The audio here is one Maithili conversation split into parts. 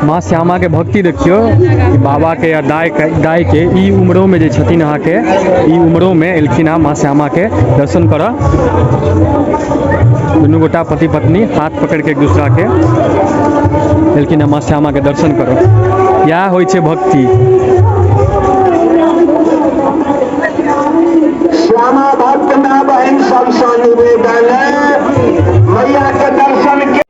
माँ श्यामा के भक्ति देखियो कि बाबा के या दाई के, दाई के ई उम्रो में जे छथिन अहाँ के, ई उम्रो में एलखिन हँ माँ श्यामा के दर्शन करऽ। दुनू गोटा पति पत्नी हाथ पकड़ के एक दूसरा के एलखिन हँ माँ श्यामा के दर्शन करऽ। इएह होइ छै भक्ति। श्यामा भक्त माय बहिन सबसँ निवेदन, मैया के दर्शन के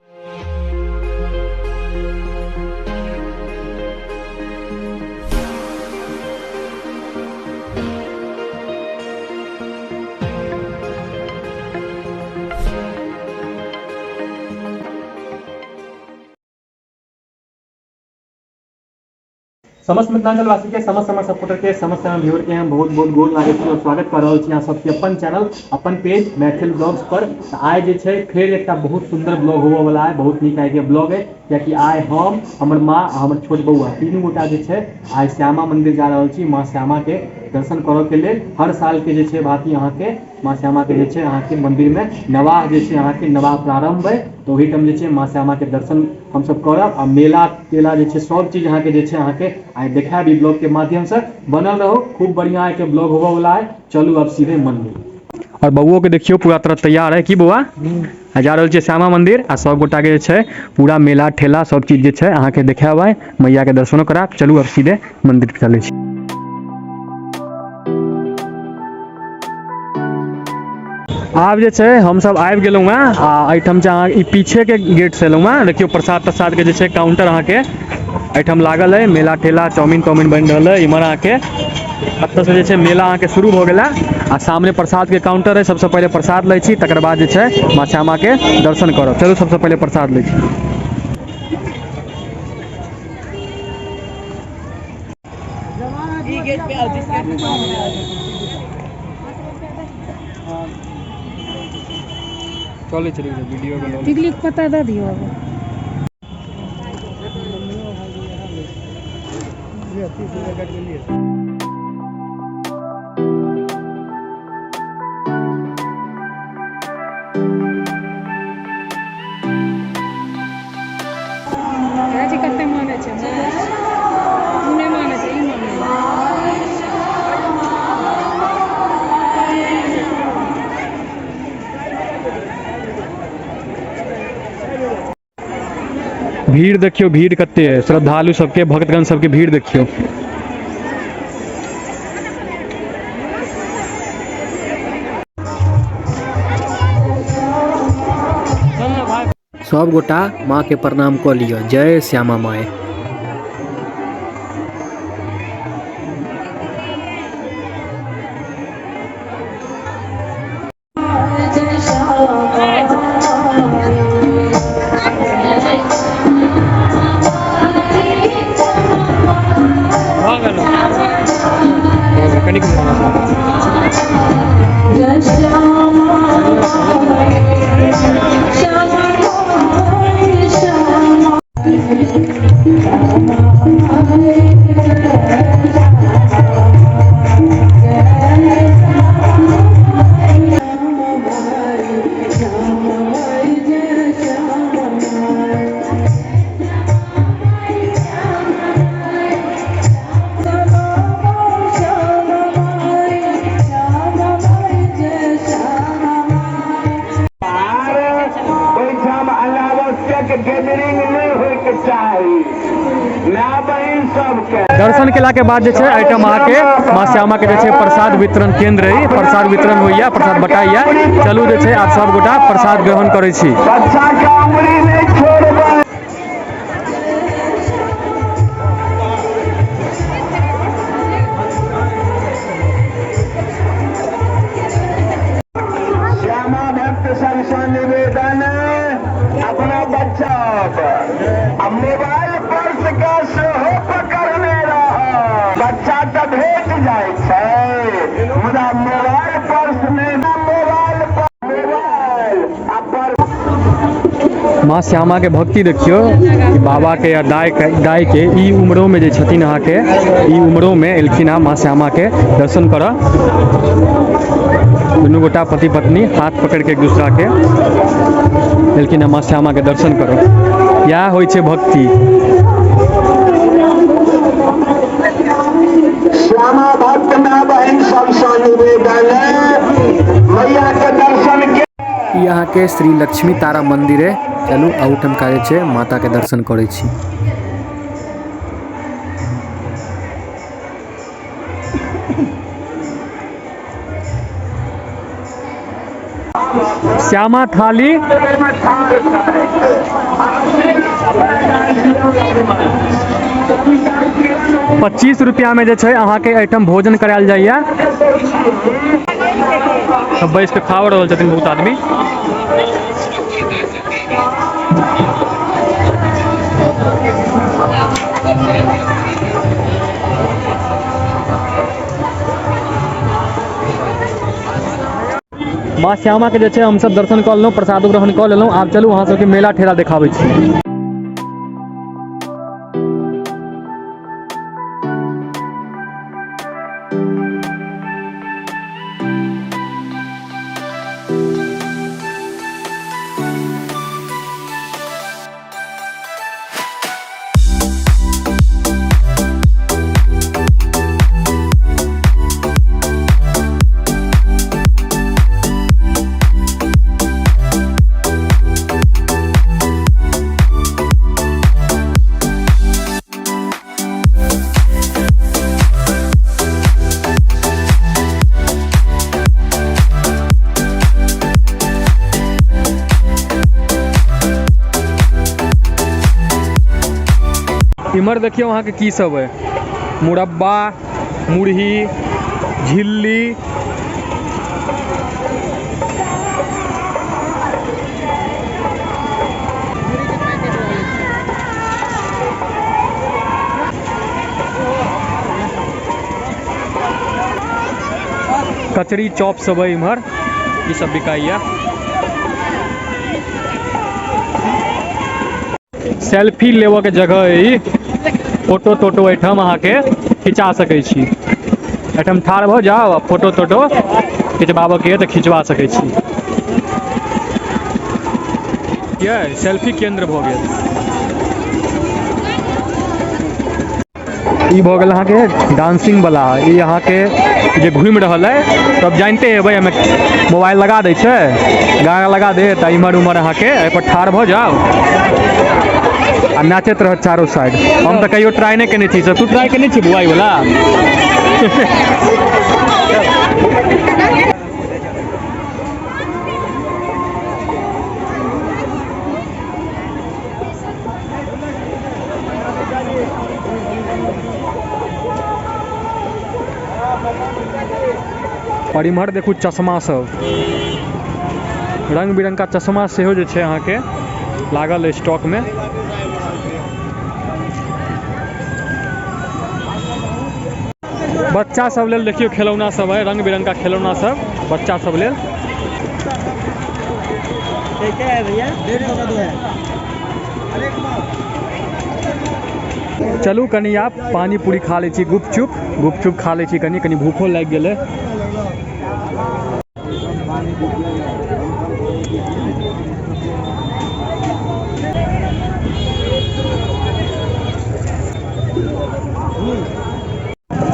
समस्त मिथिलांचल वासी के, समस्त हमर सपोर्टर के, समस्त हमर व्यूअर के हम बहुत बहुत गोर लागै छी और स्वागत कर रहल छी अहाँ सबके अपन चैनल अपन पेज मैथिल ब्लॉग्स पर। तऽ आइ जे छै फेर एकटा बहुत सुंदर ब्लॉग होबऽ वाला है, बहुत नीक आइ के ब्लॉग है, कियाकि आइ हम, हमर माँ आ हमर छोट बौआ तीनू गोटा जे छै आइ श्यामा मंदिर जा रहल छी माँ श्यामा के दर्शन करऽ के लेल। हर साल के जे छै भांति अहाँके माँ श्यामा के जे छै अहाँके मंदिर में नवाह जे छै अहाँके नवाह प्रारंभ है, तऽ ओहिठाम जे छै माँ श्यामा के दर्शन हमसब करब आ मेला तेला जे छै सब चीज अहाँके जे छै अहाँके आइ देखायब ई ब्लॉग के माध्यम से। बनल रहो, खूब बढ़िया आइ के ब्लॉग होबऽ वाला है। चलू अब सीधे मंदिर। और बौओ के देखियो पूरा तरह तैयार है। की बौआ आ जा रहल छियै श्यामा मंदिर आ सब गोटा के जे छै पूरा मेला ठेला सब चीज जे छै अहाँके देखायब, आइ मैया के दर्शनो करायब। चलू अब सीधे मंदिर पे चलै छी। आब जे छै हमसब आबि गेलहुँ हँ आ एहिठाम जे अहाँ ई पीछे के गेट से एलहुँ हँ। देखियौ प्रसाद प्रसाद के जे छै काउंटर अहाँके एहिठाम लागल है, मेला ठेला चाउमीन ताउमीन बनि रहल है। इम्हर अहाँके एतऽ से जे छै मेला अहाँके शुरू भऽ गेल है आ सामने प्रसाद के काउंटर है। सबसँ पहिले प्रसाद लै छी, तकर बाद जे छै माँ श्यामा के दर्शन करब। चलू सबसँ पहिले प्रसाद लै छी। चलै चलै वीडियो के टिकली के पत्ता दऽ दियौ। जी कते मानै छै, ओ नहि मानै छै, ई मानै छै। भीड़ देखियौ, भीड़ कते है श्रद्धालु सबके, भक्तगण सबके भीड़ देखियौ। सब गोटा माँ के प्रणाम कऽ लिअ। जय श्यामा माय। ओहिठाम अनावश्यक गैदरिंग नहि होइके चाही माय बहिन सबके। दर्शन केला के बाद जे छै एहिठाम अहाँके माँ श्यामा के जे छै प्रसाद वितरण केंद्र है, प्रसाद वितरण होइया, प्रसाद बटाइया। चलू जे छै आब सब गोटा प्रसाद ग्रहण करै छी। बच्चा के अंगुरी नहि छोड़बै। श्यामा भक्त सबसँ निवेदन, अपना बच्चा आ मोबाइल पर्स के सेहो पकड़ने रह। बच्चा तऽ भेट जाइ छै मुदा मोबाइल पर्स नहि, मोबाइल मोबाइल आ पर्स। माँ श्यामा के भक्ति देखियौ कि बाबा के या दाई के, दाई के ई उम्रो में जे छथिन अहाँके, ई उम्रो में एलखिन हँ माँ श्यामा के दर्शन करऽ। दुनू गोटा पति पत्नी हाथ पकड़ के एक दूसरा के एलखिन हँ माँ श्यामा के दर्शन करऽ। इएह होइ छै भक्ति। ई अहाँके श्री लक्ष्मी तारा मंदिर है। चलू अहूठाम जे छै माता के दर्शन करै छी। श्यामा थाली 25 रुपया में जे छै अहाँके एहिठाम भोजन करायल जाइए। सब बैस के खा रहल छथिन बहुत आदमी। माँ श्यामा के जे छै हमसब दर्शन कऽ लेलहुँ, प्रसादो ग्रहण कऽ लेलहुँ। आब चलू अहाँ सबके मेला ठेला देखाबै छी। इम्हर देखियौ अहाँके की सब है, मुरब्बा, मुरही, झिल्ली। कचरी चॉप सब है इम्हर, ई सब बिकाइया। सेल्फी लेबऽ के जगह है ई, फोटो तोटो एहिठाम अहाँके खिंचा सकै छी। एहिठाम ठाढ़ भऽ जाउ आ फोटो तोटो खिंचबाबऽ के तऽ खिंचवा सकै छी। ये सेल्फी केंद्र भऽ गेल। ई भऽ गेल अहाँके डांसिंग वाला। ई अहाँके जे घुमि रहल है तब जानते हेबै, एहिमे मोबाइल लगा दै छै, गाना लगा दे तऽ इम्हर उम्हर अहाँके एहिपर ठाढ़ भऽ जाउ आ नाचैत रहत चारो साइड। हम तऽ कहियो ट्राई नहि केने छी। तू ट्राई केने छी बुआई वाला? और इम्हर देखू चश्मा सब, रंग बिरंग का चश्मा सेहो जे छै अहाँके लागल है स्टॉक में। बच्चा सब लेल देखियौ खेलौना सब है, रंग बिरंग का खेलौना सब बच्चा सब लेल। क्या है भैया? 150 का दो है। चलू कनी आब पानी पूरी खा लै छी, गुपचुप गुपचुप खा लै छी कनी, कनी भूखो लागि गेलै।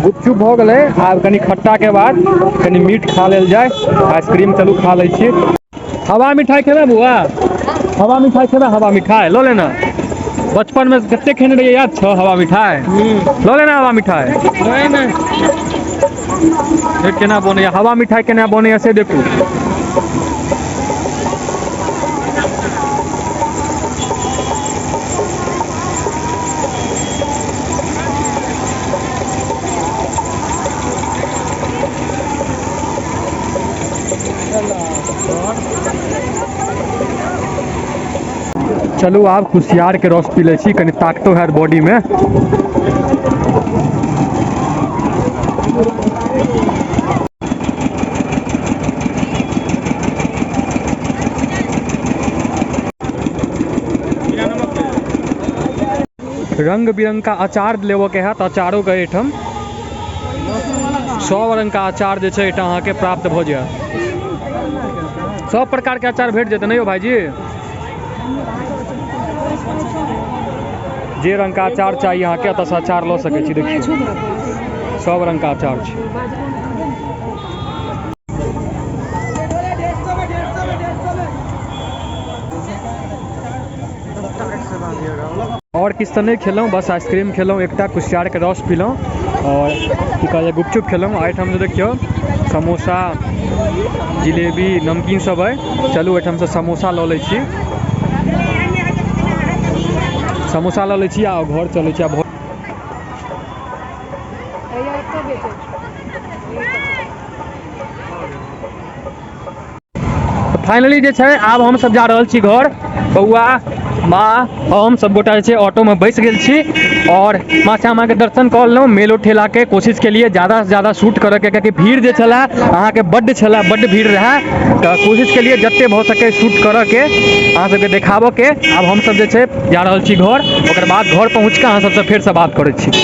गुपचुप भऽ गेलै, आब कनी खट्टा के बाद कनी मीठ खा लेल जाय। आइसक्रीम चलू खा लै छी। हवा मिठाई खेबै बौआ? हवा मिठाई खेबै? हवा मिठाई लऽ लेना। बचपन में कते खेने रहियै याद छौ? हवा मिठाई लऽ लेना। हवा मिठाई देख केना बनैया, हवा मिठाई केना बनैया से देखू। चलू आब कुसियार के रस पी लै छी, कनी ताकतो हैत बॉडी में। रंग बिरंग का अचार लेबऽ के हैत, अचारो के एहिठाम सब रंग का अचार जे छै एहिठाम अहाँके प्राप्त भऽ जायत। सब प्रकार के अचार भेट जेतै ने यौ भाईजी? जे रंग का अचार चाही अहाँके एतऽ से अचार लऽ सकै छी। देखियौ सब रंग का अचार छै। आओर किछु तऽ नहि खेलहुँ, बस आइसक्रीम खेलहुँ, एकटा कुसियारके रस पीलहुँ आओर की कहल जाय गुपचुप खेलहुँ। एहिठाम जे देखियौ समोसा, जिलेबी, नमकीन सब अइ। चलू एहिठामसँ समोसा लऽ लै छी, समोसा लऽ लै छी आ घर चलै छी। आ फाइनली जे छै आब हमसब जा रहल छी घर। बौआ, माँ, हम सब गोटा जे छै ऑटोमे बैस गेल छी और माँ श्यामाके दर्शन कऽ लेलहुँ। मेलो ठेलाके कोशिश केलिए ज़्यादा से ज़्यादा शूट करऽके, कियाकि भीड़ जे छलै अहाँके बड्ड छलै, बड्ड भीड़ रहै, तऽ कोशिश केलिए जते भऽ सकै शूट करऽके, अहाँ सबके देखाबऽके। आब हमसब जे छै जा रहल छी घर, ओकर बाद घर पहुँच कऽ अहाँ सबसँ फेरसँ बात करै छी।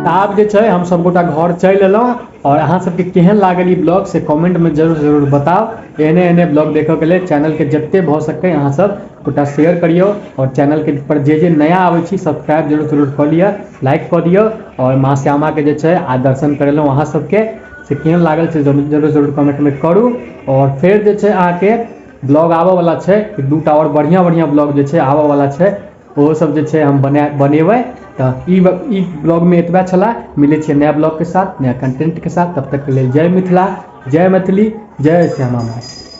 आब जे छै हम सब गोटा घर चलि एलहुँ और अहाँ सबके केहन लागल ई ब्लॉग से कमेंट में जरूर जरूर बताउ। एहने एहने ब्लॉग देखऽ के लेल चैनल के जते भऽ सकै अहाँ सब गोटा शेयर करियौ और चैनल के पर जे जे नया आबै छी सब्सक्राइब जरूर जरूर कऽ लिअ, लाइक कऽ दियौ। और माँ श्यामा के जे छै आ दर्शन करेलहुँ अहाँ सबके, से केहन लागल से जरूर जरूर जरूर कमेंट में करू। और फेर जे छै अहाँके ब्लॉग आबऽ वाला छै, दूटा और बढ़िआँ बढ़िआँ ब्लॉग जे छै आबऽ वाला छै, ओहो सब जे छै हम बनेबै। तऽ ई ब्लॉगमे एतबा छला। मिलै छियै नया ब्लॉगके साथ, नया कंटेंटके साथ। तब तक के लेल जय मिथिला, जय मैथिली, जय श्यामा माई।